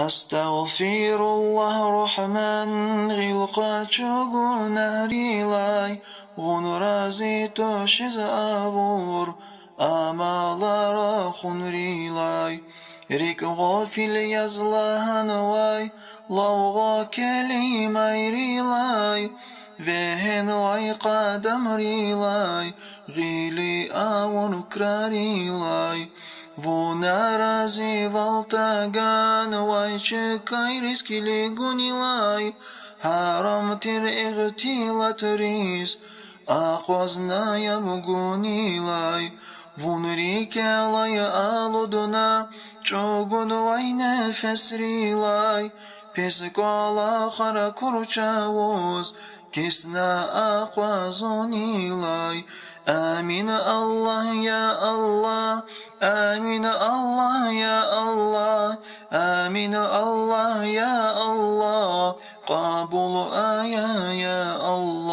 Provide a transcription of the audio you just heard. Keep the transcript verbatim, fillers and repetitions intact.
Астагъфируллагь, Рагьман, гъил къачу гунагьрилай, вун рази тушиз авур амалар хьунрилай. РикӀ гъафил яз лагьанвай лавгъа келимайрилай, вегьенвай къадамрилай, гъили авур крарилай. Вуна разивал таганвай чкайриз килигунилай, гьарам тир игътилатриз акъвазна яб гунилай. Вун рикӀелай алудна чӀугунвай нефесрилай, пис кӀвалахар акур чавуз кисна акъвазунилай. Амин, Аллагь, я Аллагь, амин, Аллагь, я Аллагь, амин, Аллагь, я Аллагь, кьабул ая, я Аллагь.